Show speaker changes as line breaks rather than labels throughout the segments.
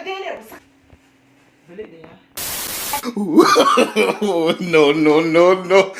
Caddeynaya wasaq.
Beledaya.
No, no, no, no.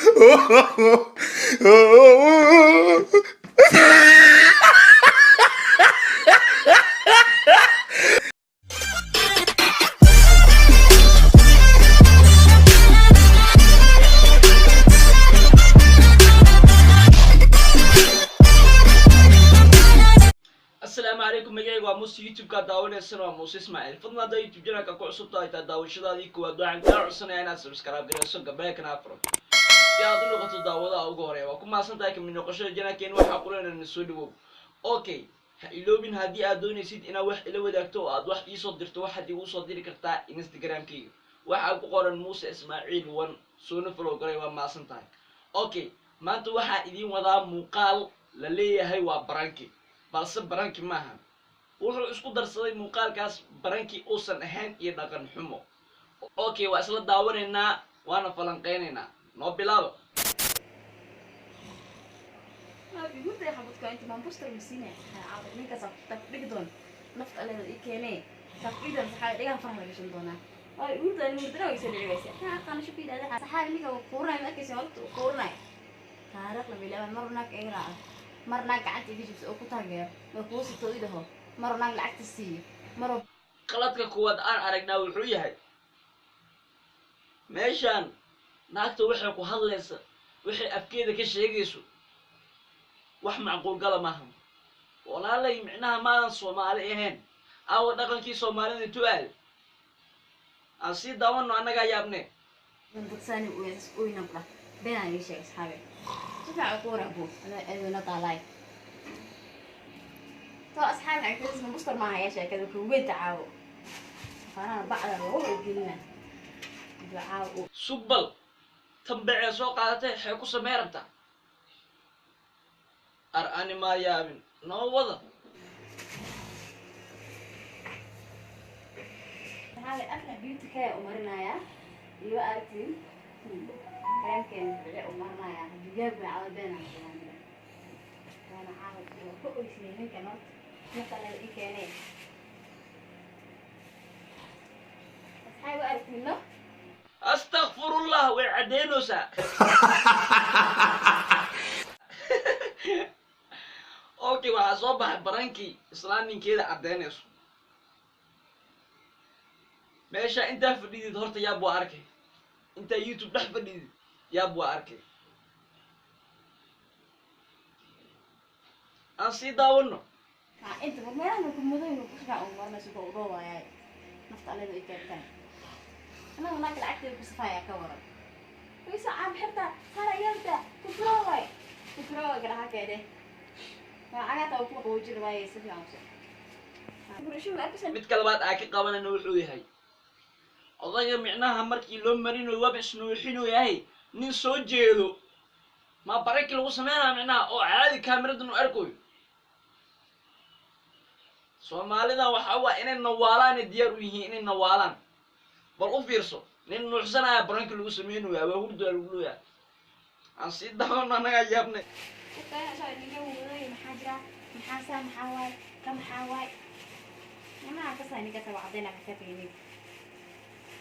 Asalaamu calaykum. Magacayga waa Muuse, YouTube-kaa daawanaysan waa Muuse Ismaaciil. Fadlan haddaa YouTube channelka ku cusub tahay, taa daawashadaadii koowaad, waxaan kaa codsanayaa inaad subscribe garayso, gambaleelkana furo si aad u noqoto daawadaha ugu horeeya. Waa ku mahadsan tahay kamid noqoshada channelkeen. Waxaa kuleynana soo dhawow. Okay, ha iloobin, haddii aad doonaysid inaad wax ila wadaagto oo aad wax iisoo dirto, waxaad igu soo diri kartaa Instagramkayga, waxaa ku qoran Muuse Ismaaciil one. Soona follow garay, waa mahadsan tahay. Okay, maanta waxaa idiin wadaa muuqaal la leeyahay waa prank-i, balse prank-i maaha. Wuxuu isku darsaday muuqaalkaas prank-i uusan ahayn iyo dhaqan xumo. Okay, waa isla daawanaynaa waana falanqeynaynaa. Noo bilaabo.
Gurday xabadka inta maan booster ma siinaya ninkaas taa ku dhigi doon nafta aleeda ii keenee, taa ku dhigi doon saxaabi dhigaha faraha la gashan doonaa. Waay hurda hurdana way soo dhici waysa. Kaa aqaana shuku yidhahda saxaabi ninka uu quuranay, ma arkaysa horta uu quuranay. Taariikh lama ilaawaan. Mar naag iga raaco, mar naag gacanta iga jibso oo ku taageero oo kuu sito i dhaho, mar naag lacagta siiyo, mar
Qaladka kuwaad aan aragnaa wuxuu yahay meeshaan naagta waxay ku hadlaysa, waxay afkeeda ka sheegayso wax macquul gala maaha. Walaalay, micnaha maadan Soomaali ahayn? Aawa dhaqankii Soomaalida intuu aad? Aan sii daawano, annagaa yaabne.
Dadsaani oyna ku dhah beenaan ii sheeg asxaabi, si fiican u quura abu aduna taalaay to asxaabi ay booster maaha yaa sheekada kuweynta caawo safaaraha bacda loogu gelina ducaa.
Sugbal tambacee soo qaadatay, waxay ku samey rabtaa ar ani maa yaabin. Noo wada.
Asxaabi, Aflax Beauty Care u marinayaa iyo aragtiin kareemkeena bice u marinayaa dugaag baa caawa beenaan sheegaa waana caawa waa ka oysiyay ninkan horta nafta alle ii keenay. Asxaabi, waa aragtiin no.
Astakfirullah, way caddeynaysaa. Okay, waxaa soo baxay prank-kii islaan ninkeeda caddeynayso. Meesha intaa fadhidid horta yaab waa arkay, intaa YouTube dhex fadhidid yaab waa arkay. Aan sii daawano.
Inta meelaha ku mudo inuu ku fiican u marinayso u dhoowayaay nafta alleeda i keentaan anaga naag lacagteeda ku safaaya ka waran waysa caam xirta sara yarta kufrooway kufrooway garaha keede lacagata ku qaboojin waayay si fiican u
Midka labaad aa ka qabanayna wuxuu yahay odayga micnaha markii loo marinayo waaba isnuuxinuu yahay. Nin soo jeedo ma prank-i lagu sameynaya micnaha oo caadi kaamiradan u arkoyo? Soomaalida waxa waa inay nawaalaanay diyaar u yihiin inay nawaalaan. Bal u fiirso, nin nuuxsanaya prank-i lagu sameynaya, waa hurdaa lagu leeyahay. Aan sii daawano, annagaa yaabnay.
Maxaa jira? Maxaa saa? Maxaa waay ka? Maxaa waay nimaha kasaa ninkaasa waa cadayna ka tegay ninka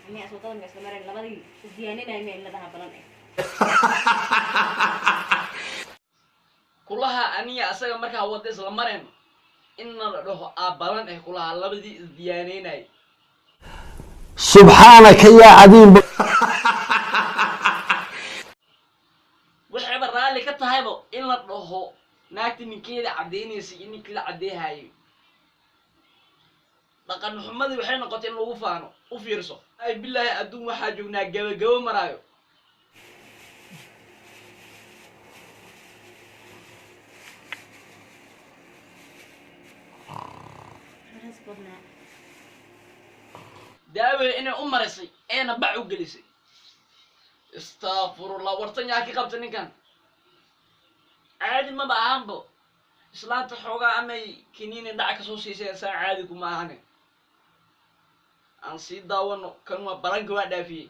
ani as wadada isla mareen labadii isdiyaaninaya miya in la dhaha balan eh.
Kulaha aniga asaga markaa wadda isla marayno inna la dhaho aabalan eh, kulaha labadii isdiyaaneynay.
سبحانك يا عظيم.
Waxayba raalli ka tahayba in la dhaho naagta ninkeeda caddaynaysa iyo ninkii la caddeehayo. Dhaqan xumadii waxay noqotay in lagu faano. U fiirso, ay bilaahi, adduun waxaa joognaa gabagabo maraayo.
Haras badnaa.
Daawe inay u marisay eena bac u gelisay. Istakfirullah, wartan yaa ka qabta ninkan? Caadi maba ahaanbo. Islaanta xoogaa amay kiniini dhac kasoo siisay, saa caadi kuma ahane. Aan sii daawano, kan waa prank-ka waa dhaafiyey.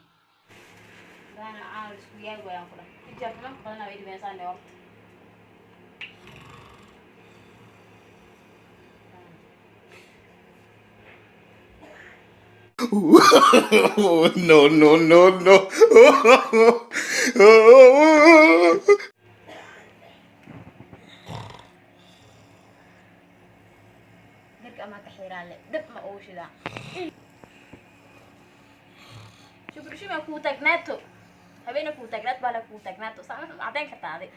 Baana caawa isku yaag waayaan ku dhah ijaab nimanka badanaa way dhibeen saane horta.
No, no, no, no.
Garka amaa ka xiiraan le dab ma ugu shidaa. Shukri shuma kuu taagnaato, habeena kuu taagnaato, baala kuu taagnaato, saa ma caddayn kartaa adi.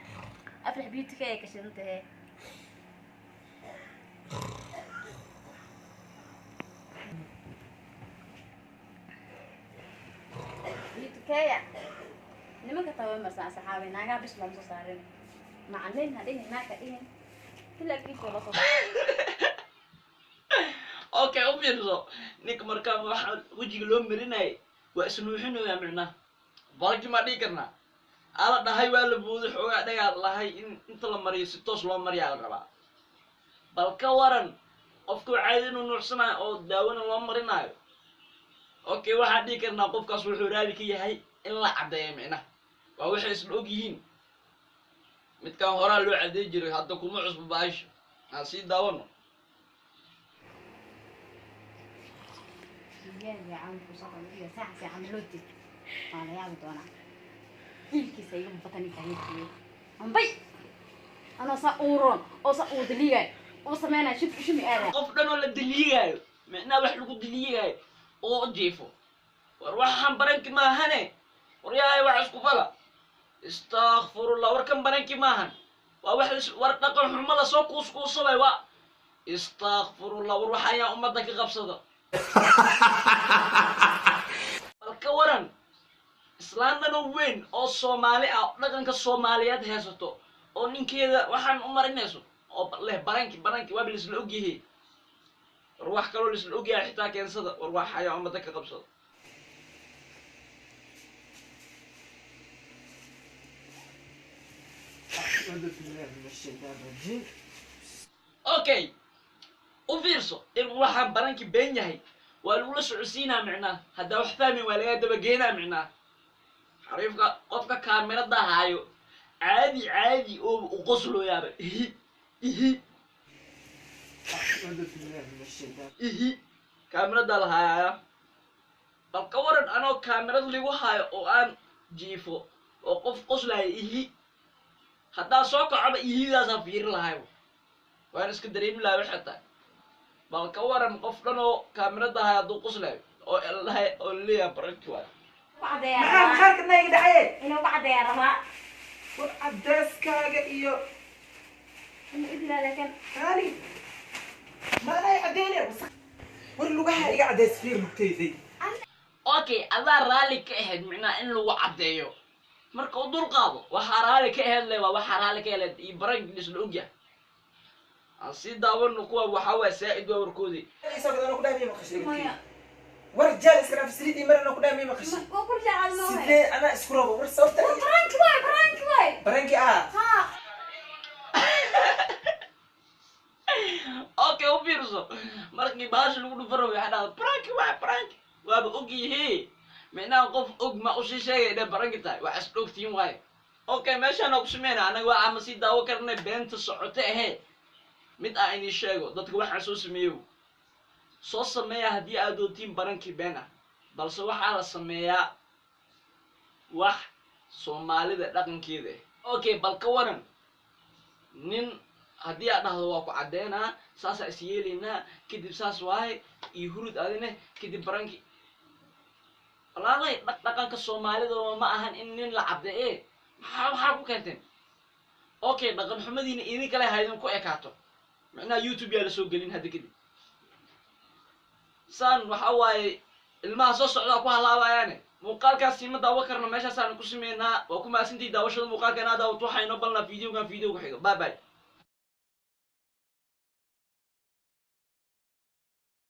Aflax Beauty ka ay ka shidan tahay. Beauty kaya nimanka tawa marsan saxaabe, naagaa bis looma soo saarin, macalin ha dhihin, naag ha dhihin, ilaa kiisoo la soo.
Okay, u fiirso ninka markaa waxa wejiga loo marinayay waa isnuuxinaya, micnaha balki maa dhihi karnaa ala dhahay waa la booday xoogaa dhagaa lahay in inta la mariyo si toos loo mariyaa la rabaa. Bal ka waran qofku caadi inuu nuuxsanayo oo daawona loo marinaayo? Okay, waxaan dhihi karnaa qofkaas wuxuu raali ka yahay in la caddeeyo, micnaha waa waxay isla og yihiin. Midkaan horaa loo caddeey jiray, hadda kuma cusbo baasha. Aan sii daawano.
Biyaha caawin soo qabo saaca saaca ma loo dil, waa la yaabi doonaa. Wiilkiisa iga mufata ninka ninkiyo ambay anoo saa uuroon oo saa uu daliigay oo sameynaya shub shumi aada.
Qof dhan oo la daliigaayo, micnaha wax lagu daliigaayo oo jiifo, war waxaan baranki maahane, war yahay wax isku fala, istakfirullah. Warkan baranki maahan, waa wax war dhaqan xumo lasoo kuuskuusabay, waa istakfirullah. War waxa ayaa ummadda ka qabsada. Bal ka waran islaan dhan oo weyn oo Soomaali ah oo dhaqanka Soomaaliyeed haysato oo ninkeeda waxaan u marinayso oo leh baranki baranki, waaba laisla ogyahay. War wax kaloo laisla ogyahay xitaa keensada. War wax ayaa ummadda ka qabsada.
أعوذ بالله من الشيطان الرجيم.
Okay, u fiirso in waxaan baranki been yahay waa lagula socodsiinaa, micnaha haddaa wax fahmin waa laga dabageenaa. Micnaha xariifka qofka kaamirada haayo caadi caadi oo u qoslooyaaba, ihi ihi.
أعوذ بالله من الشيطان.
Ihi, kaamirada la hayaaya. Bal ka waran anoo kaamirad ligu haayo oo aan jiifo oo qof qoslaya ihi, haddaa soo kacoba ihidaasaan fiirin lahay, waan iska dareemi lahay waxay tahay. Bal ka waran qof dhan oo kaamirada haya hadduu qoslayo oo lahay oo leeyahay baranki waayo?
Ku caddeeyaa
maxaa
rabaa.
Maxaa iga dhacaye?
Inuu ku caddeeyaa rabaa.
War cadeyskaaga iyo
Inuu idilaa laakiin.
Qaali maanay cadeyne, war lugaha iga cadeys, fiir lugtayday.
Okay, adaa raalli ka ahayd micnaha in lagu caddeeyo, marka u dul qaado waxaa raalli ka ahayd le, waa waxaa raalli ka ahayd iyo baranki isla ogyahay. Aan sii daawano kuwa waxaa waaya saa'id waa warkoodii.
Isoo gadan ku dhahay maqashay?
Maya.
War jaal iska dhaaf, saliid ii marana ku dhahay maqashay?
Waa ku jecel ma waay.
Sidee anaa isku rabo? War sababta
Baranki waay, baranki waay.
Baranki ah.
Ha.
Okay, u fiirso markii bahasha lagu dhufan rabo waxay dhahda baranki waay, baranki waaba og yihi. Micnaha qof og ma usii sheegay inay baranki tahay, wax isla ogtihiin waaye. Okay, meeshaan ku sameyna anaga waa ama sii daawo karnay beenta socote ahee. Mid aan idin sheego, dadka waxaan soo sameeyo soo sameeya haddii aad doontiin barankii been ah, balse waxaa la sameeyaa wax Soomaalida dhaqankeeda ah. Okay, bal ka waran nin haddii aad dhahdo waa ku caddeynaa, saasaa is yeelaynaa, kadib saas waaye iyo hurud adine, kadib baranki? Walaalay, dhaqanka Soomaalida ma ahan in nin la caddeeye. Maxaa waxaa ku keenteen? Okay, dhaqan xumadiina idin kale haydin ku ekaato, micnaha YouTube yaa lasoo gelin hadda kadib. Saan waxa waaye ilmaha soo socdaa ku halaabayaane. Muuqaalkaas siima daawo karno, meeshaasaan ku sameynaa. Waa ku mahadsantihi daawashada muuqaalkan aa daawato. Waxaa inoo balnaa videogan videoga xigo. Bye bye.